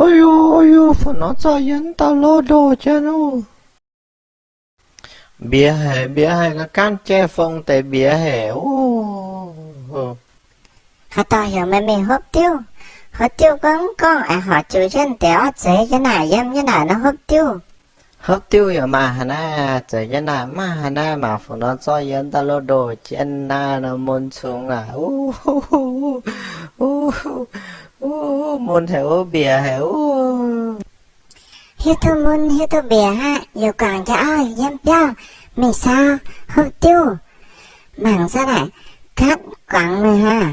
O yo, o yo, fungc nor zorqv yie dauh lov ndoh jienv oc. Mbiauz haic, mbiauz haic, ga'ganv jai-fong deix mbiauz haic oc. Haaix dauh heuc meih mingh hopv diuv? Hopv diuv gorngv mv gorngv aengx horpc jiu jienv deix orv zeiz jienv naaic, yiem jienv naaic nor hopv diuv. Hopv diuv yaac maaih haaix naaiv, zeiz jienv naaic maaih haaix naaiv, mangc fungc nor zorqv yie dauh lov ndoh jienv naaiv nor mun cungx aac. Mun haic oc, mbiauz haic oc. Hiuv duqv mun hiuv duqv mbiauz aqv, yaac guangc jaax auv yiem biauv mingh saau hopv diuv. Mangc za'naaic gatv guangc mingh aqv.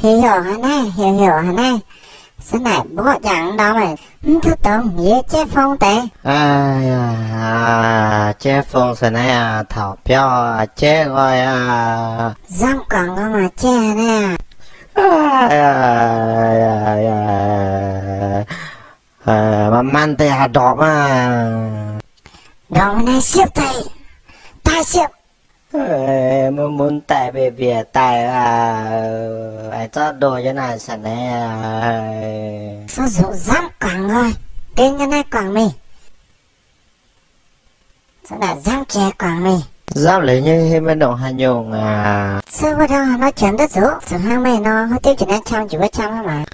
Heuc heuc haaix naaiv, heuc heuc haaix naaiv. Za'naaic mborqv jangx ndau maiv duqv dongz, yie jai-fong deix. Jai-fong se naaiv aac, taux biauv jai nqoi aac. Nzamv guangc nqoi maaih jai naaiv aac. Maaih man deix haaix ndorpc maah. Ndorpc naaiv siepv daaih, daaih siepv. Mun mun daaih mbiauz mbiauz daaih aac, aengx zorqv ndoh yie naaic sanc naaiv aac. Sou zuqc nzamv guangc nqoi, gengh ga'naaiv guangc mingh. Za'naaic nzamv jiex guangc mingh. Nzamv leiz nyei hei meih nongc haaix nyungc aac? Se wuov ndau nor jiex duqv zuqc, zuqc hnangv meih nor, hopv diuv jiex naaiv qam jiex wuov qam hnangv maah.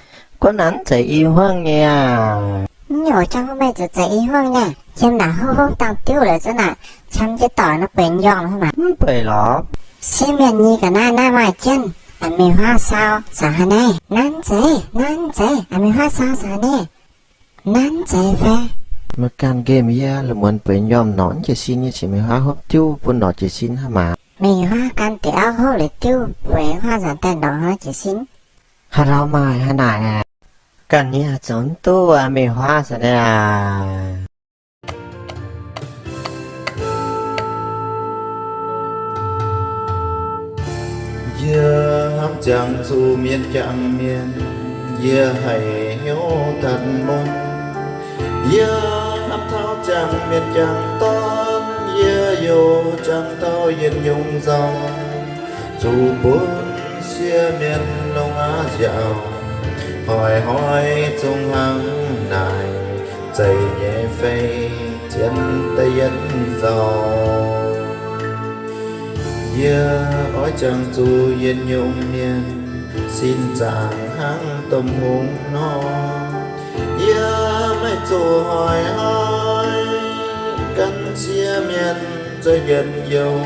Gunv nanv zeiz i hmuangv nyei aac. Mv nyungc jangx wuov meih zuqc zeiz i hmuangv nyei. Yiem naaic hopv hopv dangh diuv leiz za'naaic qam jienv doic nor bueix m'njormh hnangv maah. Mv bueix lorz. Sieqv mienh nyei ga'naaiv naaiv maaih jienv, a'mingh huaav saau caux haaix naaiv. Nanv zeiz, nanv zeiz, a'mingh huaav saau caux haaix naaiv. Nanv zeiz fai? Meih ganh nqemh yie la'muonz bueix m'njormh norqc jiez sin nyei, cingx mingh huaav hopv diuv bun norqc jiez sin hnangv maah. Mingh huaav gan deix auv hopv liuz diuv, bueix huaav nzanc daaih norqc jiez sin. Haaix dauh maaih haaix naaic aac? Ganh nyei zoux mv duqv aac, mingh huaav caux naaiv aac. Yie hnamv ziangx zuqc mienh jangx mienh, yie haiz hnyouv tatv mun. Yie hnamv taux ziangx mienh jangx dorn, yie youc jangx taux yietc nyungc nzauh, zuqc bun sieqv mienh longc aqv nziaauc. Hnoi-hnoi zungv hnangv naaic, zeiz nyei fai zien daaih yietc nzauh. Yie oix jangx zuqc yietc nyungc mienh, sin zaangc hnangv domh hungh nor. Yie maiv zuqc hnoi-hnoi gan sieqv mienh zoux yietc youh.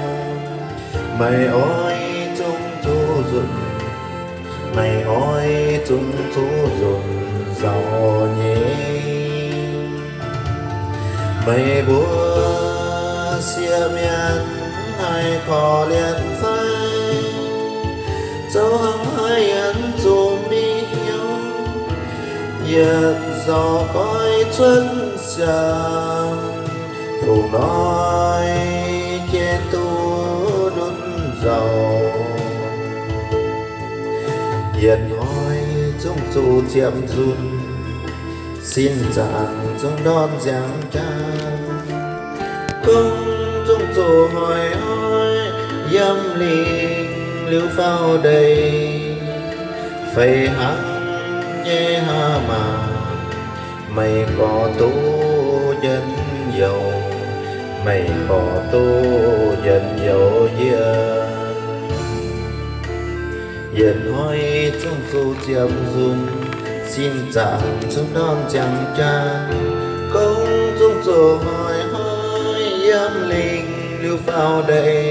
Meih oix zungv zuqc nzunc, meih oix zungv zuqc nzunc nzauh nyei. Meih mbuo sieqv mienh haih korv-lienh fai? Zoux hnangv haaix yaac zuqc mingh hnyouv, yietc nzauh goiv cuotv siang, fungc hnoi jiex duqv ndutv nzauh. Yietc hnoi zungv zuqc ziepc nzunc, sin zaangc zungv ndortv nziang jaa. Gong zungv zuqc hnoi-hnoi yiem lingh liuz faaux ndeic. Feix hnangv nyei haaix maah, meih gorx duqv njien-youh, meih gorx duqv njien-youh yie. Yietc hnoi zungv zuqc ziepc nzunc, sin zaangc zungv ndortv nziang jaa. Gong zungv zuqc hnoi-hnoi yiem lingh liuz faaux ndeic.